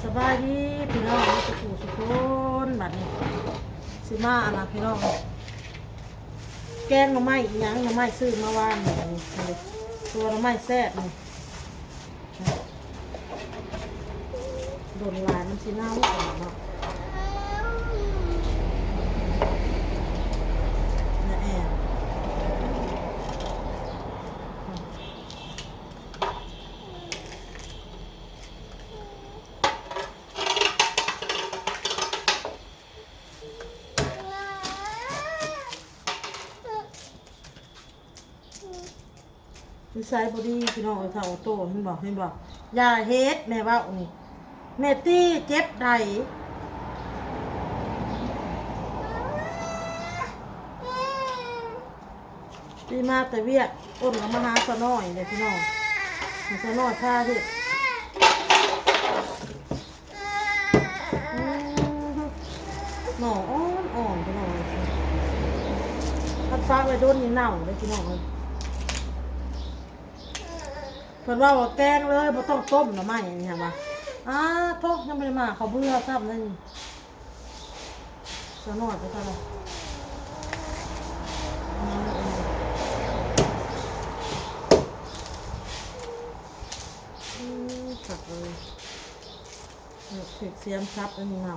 ສະບາຍດີພີ່ນ້ອງ ເບິດສູ່ສູ່ຄົນ. ບັດນີ້ຊິມາອັນນະພີ່ນ້ອງ ແກງໜໍ່ໄມ້ອີ່ຫຍັງ ໜໍ່ໄມ້ຊື້ມາວານນີ້ ອັນນີ້ ອັນນີ້ ຕົວໜໍ່ໄມ້ແຊບນີ້ ດົນຫຼາຍມັນຊິເນົ່າເນາະ. ນິໄສບໍ່ດີພີ່ນ້ອງເອີຍ ເຖົ້າໂຕ ເຫັນບໍ່ ເຫັນບໍ່? ຢ່າເຮັດ ແມ່ເວົ້ານີ້ ແມ່ຕີເຈັບໃດ. ຕີມາແຕ່ວຽກ ໂອນກໍມາຫາສາວນ້ອຍເດ້ພີ່ນ້ອງ ໃຫ້ສາວນ້ອຍພາເຮັດ. ອືມ ໜໍ່ອ່ອນໆ ພີ່ນ້ອງເອີຍ ຄັນຝາກໄວ້ດົນນີ້ເນົ່າເດ້ພີ່ນ້ອງເອີຍ. ເພິ່ນເວົ້າວ່າແກງເລີຍ ບໍ່ຕ້ອງຕົ້ມໜໍ່ໄມ້ ອັນນີ້ຫັ້ນວ່າ ອ້າໂທ້ ຍັງບໍ່ໄດ້ມາເຂົ້າເບື່ອຊ້ຳເລີຍ. ສາວນ້ອຍໄປໃສລະ? ອືມ ຄັກເລີຍ ຖືກສຽມສັບອັນນີ້ເນົ່າ.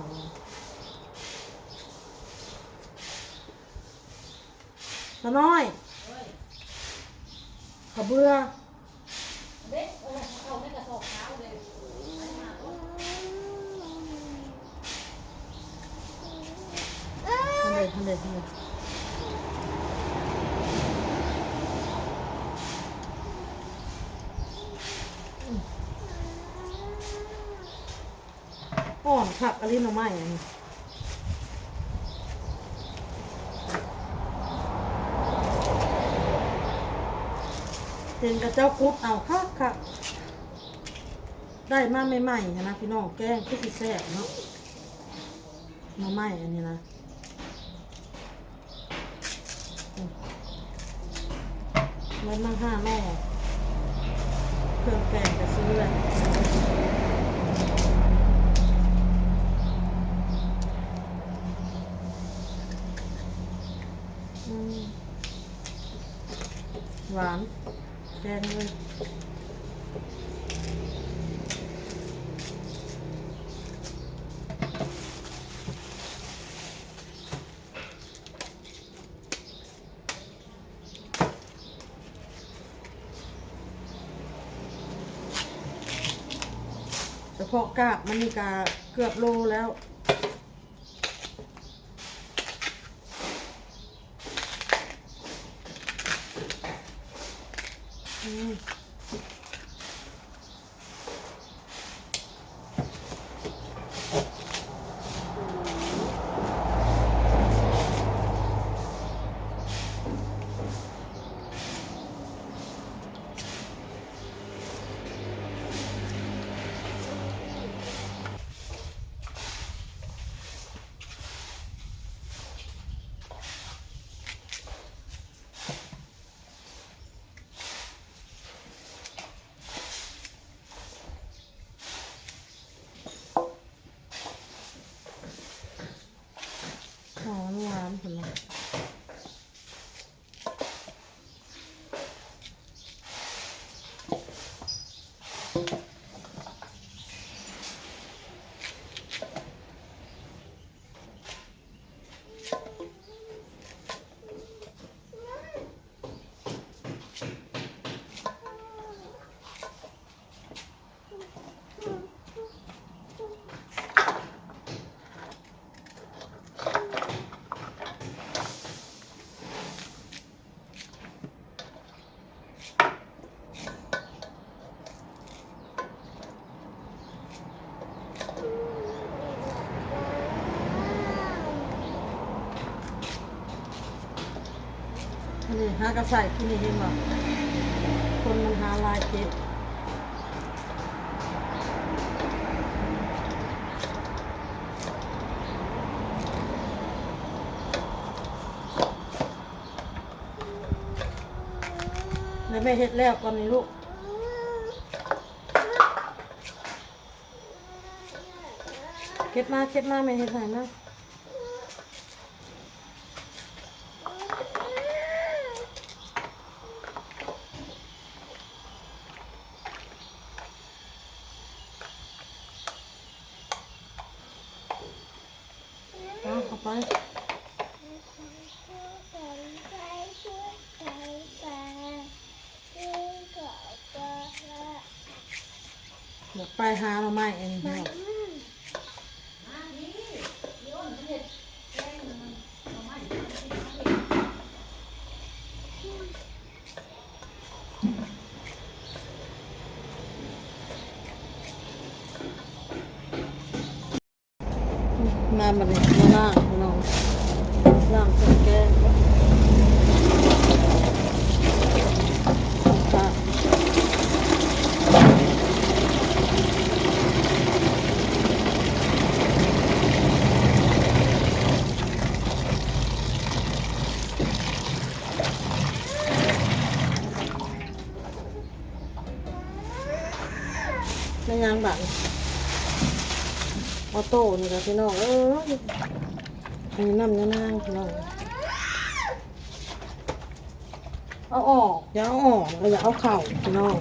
ສາວນ້ອຍ ເຂົ້າເບື່ອ ເດ້ ເອີ ເອົາໃນກະສອບຂາວເດ້ ອັນນີ້ມາໂລດ ຫັ້ນເດ້ ຫັ້ນເດ້ ຫັ້ນເດ້. ອ່ອນຄັກອີ່ຫຼີໜໍ່ໄມ້ອັນນີ້ ເຫັນເຂົາເຈົ້າຂຸດເອົາຄັກໆ ໄດ້ມາໃໝ່ໆຫັ້ນນະພີ່ນ້ອງ ແກງຄືຊິແຊບເນາະ ໜໍ່ໄມ້ອັນນີ້ນະ. ເບິດມາຫ້າໜໍ່ ເຄື່ອງແກງກະຊື້ແຫຼະ. ອືມ ຫວານ ແກງເລີຍ. ສະເພາະກາບມັນນີ້ກະເກືອບໂລແລ້ວ ອືມ. ຫອມຫວານພຸ້ນນະ. ອັນນີ້ຫາກະໃສ່ກິນນີ້ ເຫັນບໍ່? ຄົນມັນຫາຫຼາຍເຈັບ. ແລ້ວແມ່ເຮັດແລ້ວກ່ອນນີ້ລູກ. ເກັບມາ ເກັບມາ ແມ່ເຮັດໃຫ້ມາ. ເອົາເຂົ້າໄປ. ດຽວໄປຫາໜໍ່ໄມ້ເອງເນາະ. ມາບັດນີ້ມາລ້າງພີ່ນ້ອງ ລ້າງເຄື່ອງແກງ ແມ່ນຫຍັງບາດນີ້ ອອໂຕ້ນີ້ລະພີ່ນ້ອງເອີຍ. ອັນນີ້ນ້ຳຍານາງພີ່ນ້ອງ ເອົາອອກ ຢ່າເອົາອອກ ແລ້ວຢ່າເອົາເຂົ້າພີ່ນ້ອງ.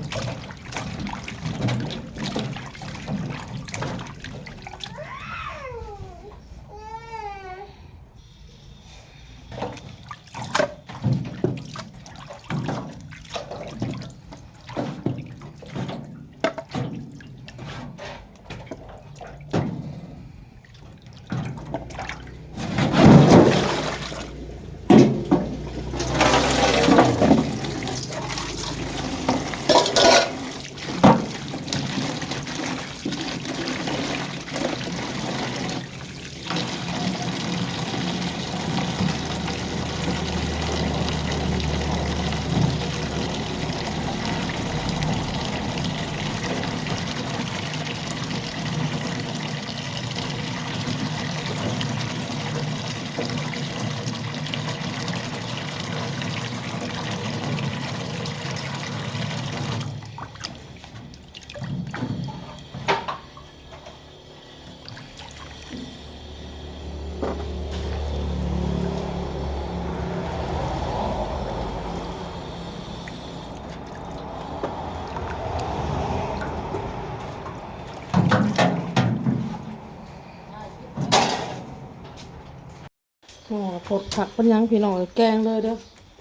ໂອ້ ພົດຄັກປານຫຍັງພີ່ນ້ອງເອີຍ ແກງເລີຍເດີ້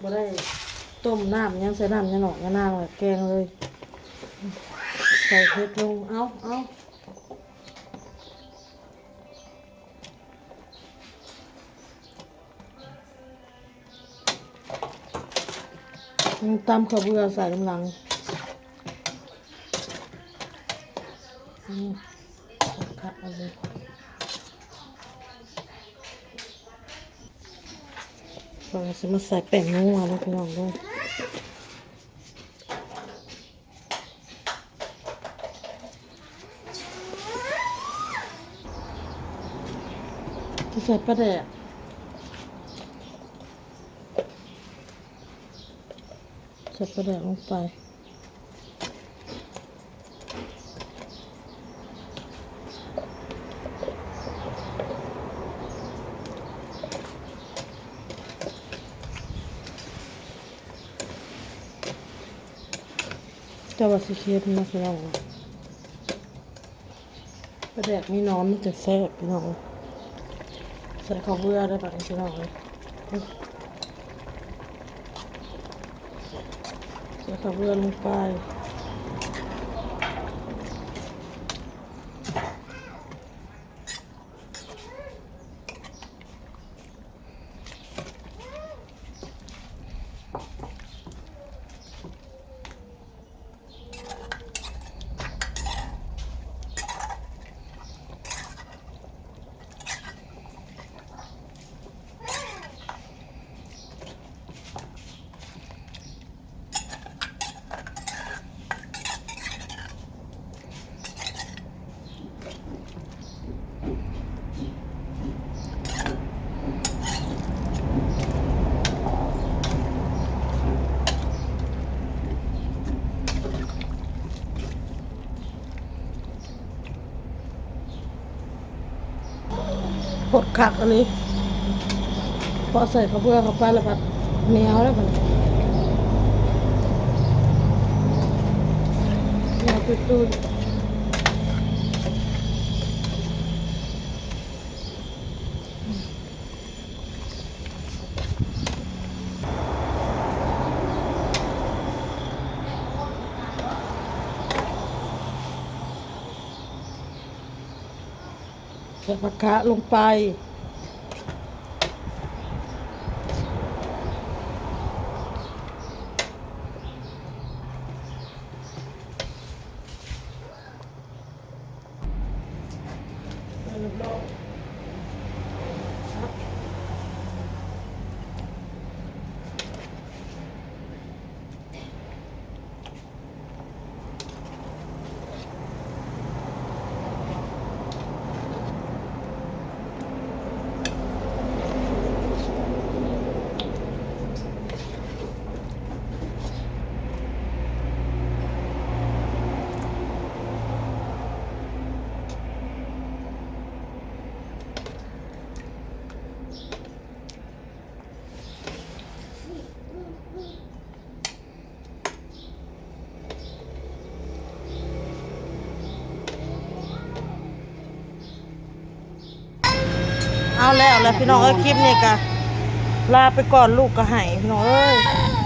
ບໍ່ໄດ້ຕົ້ມນ້ຳຫຍັງ ໃສ່ນ້ຳຍາໜອກຍານາງ ແລ້ວແກງເລີຍ ໃສ່ເຜັດລົງ ເອົາ ເອົາ ຕຳເຂົ້າເບືອໃສ່ນຳຫຼັງ ອືມ ຄັກເອົາເລີຍ ຂ້ອຍຊິມາໃສ່ແປ້ງນົວເດີ້ພີ່ນ້ອງເດີ້. ຈະໃສ່ປາແດກ ໃສ່ປາແດກລົງໄປ ແຕ່ວ່າຊິເຄັມເນາະພີ່ນ້ອງ ປາແດກມີໜອນມັນຈະແຊບພີ່ນ້ອງ ໃສ່ເຂົ້າເບືອໄດ້ບັດນີ້ພີ່ນ້ອງເອີຍ ໃສ່ເຂົ້າເບືອລົງໄປ. ອ ໂຄດຄັກອີ່ຫຼີ. ພໍໃສ່ເຂົ້າເບືອເຂົ້າໄປແລ້ວພັດໜຽວແລ້ວບັດນີ້ ໜຽວຕຸ້ຍໆ. ໃສ່ຜັກຄະລົງໄປ. ເອົາແລ້ວແຫຼະພີ່ນ້ອງເອີຍ ຄລິບນີ້ກະລາໄປກ່ອນ ລູກກະໄຫ້ພີ່ນ້ອງເອີຍ.